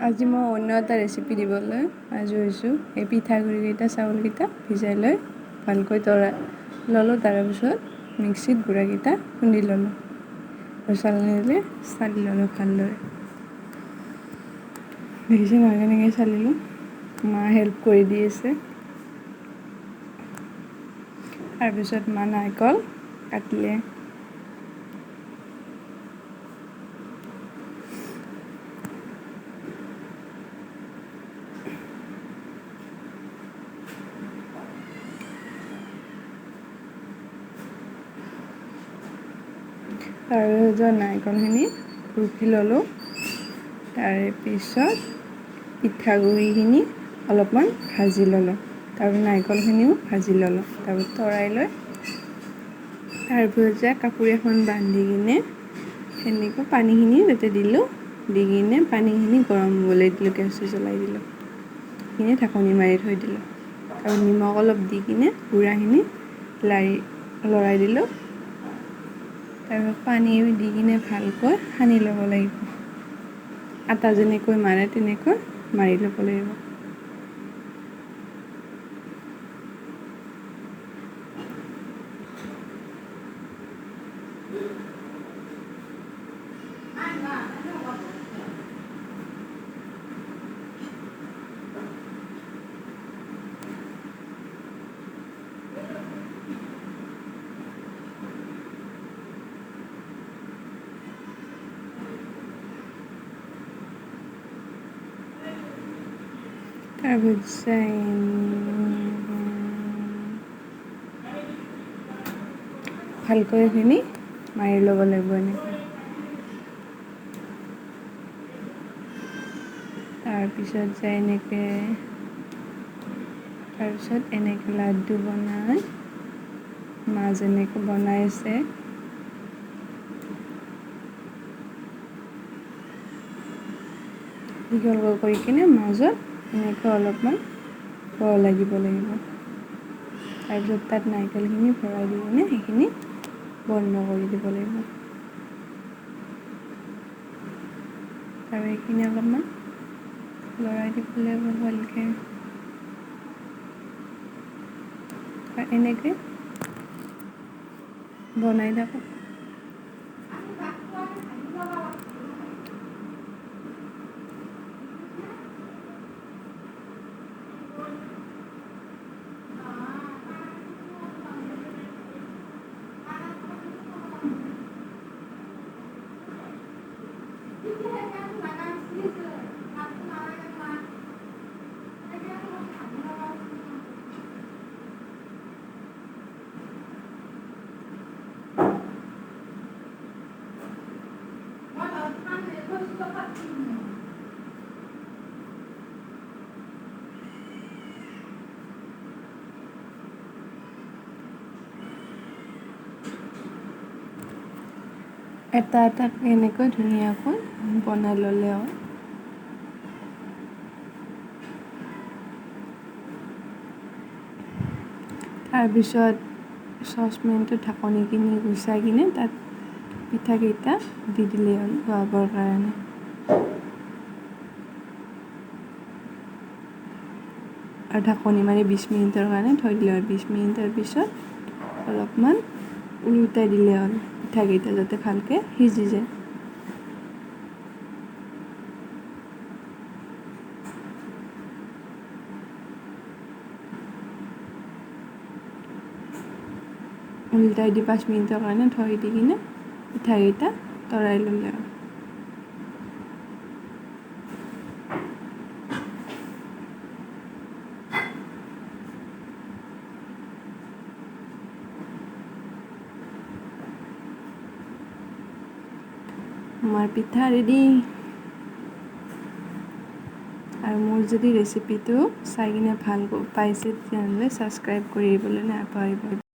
আজি মই অন্য এটা ৰেচিপি দিবলৈ সাজু হৈছোঁ। এই পিঠাগুড়িকেইটা চাউলকেইটা ভিজাই লৈ ভালকৈ তৰাই ল'লোঁ। তাৰপিছত মিক্সিত গুড়াকেইটা খুন্দি ল'লোঁ আৰু চালনীৰে চালি ল'লোঁ ভালদৰে। দেখিছে নহয় কেনেকৈ চালিলোঁ, মা হেল্প কৰি দি আছে। তাৰপিছত মা নাৰিকল কাটিলে। তাৰপিছত নাৰিকলখিনি ৰুকি ল'লোঁ। তাৰে পিছত পিঠাগুড়িখিনি অলপমান ভাজি ল'লোঁ। তাৰপিছত নাৰিকলখিনিও ভাজি ল'লোঁ। তাৰপিছত তৰাই লৈ তাৰপিছত যে কাপোৰ এখন বান্ধি কিনে সেনেকৈ পানীখিনি তাতে দিলোঁ। দি কিনে পানীখিনি গৰম হ'বলৈ দিলোঁ, গেছটো জ্বলাই দিলোঁ, কিনে ঢাকনি মাৰি থৈ দিলোঁ। আৰু নিমখ অলপ দি কিনে গুড়াখিনি লাৰি লৰাই দিলোঁ। তাৰপিছত পানী দি কিনে ভালকৈ সানি ল'ব লাগিব। আটা যেনেকৈ মাৰে তেনেকৈ মাৰি ল'ব লাগিব। তাৰপিছত ভালকৈ এইখিনি মাৰি ল'ব লাগিব এনেকৈ। তাৰপিছত যায় এনেকৈ, তাৰপিছত এনেকৈ লাডু বনাই মা যেনেকৈ বনাইছে। দীঘলকৈ কৰি কিনে মাজত এনেকৈ অলপমান লাগিব লাগিব। তাৰপিছত তাত নাৰিকলখিনি ভৰাই দি কিনে সেইখিনি বন্ধ কৰি দিব লাগিব। আৰু এইখিনি অলপমান লৰাই দিব লাগিব ভালকৈ। আৰু এনেকৈ বনাই থাকোঁ। এটা এটাকৈ এনেকৈ ধুনীয়াকৈ বনাই ল'লে হ'ল। তাৰপিছত চচপেনটো ঢাকনিখিনি গুচাই কিনে তাত পিঠাকেইটা দি দিলেই হ'ল খুৱাবৰ কাৰণে। আৰু ঢাকনি মাৰি 20 মিনিটৰ কাৰণে থৈ দিলে হ'ল। 20 মিনিটৰ পিছত অলপমান ওলোটাই দিলে হ'ল পিঠাকেইটা, যাতে ভালকৈ সিজি যায়। উল্টাই দি 5 মিনিটৰ কাৰণে থৈ দি কিনে পিঠাকেইটা তৰাই ল'লে হ'ল। আমাৰ পিঠা ৰেডি। আৰু মোৰ যদি ৰেচিপিটো চাই কিনে ভাল পাইছে তেতিয়াহ'লে ছাবস্ক্ৰাইব কৰি দিবলৈ নাপাহৰিব।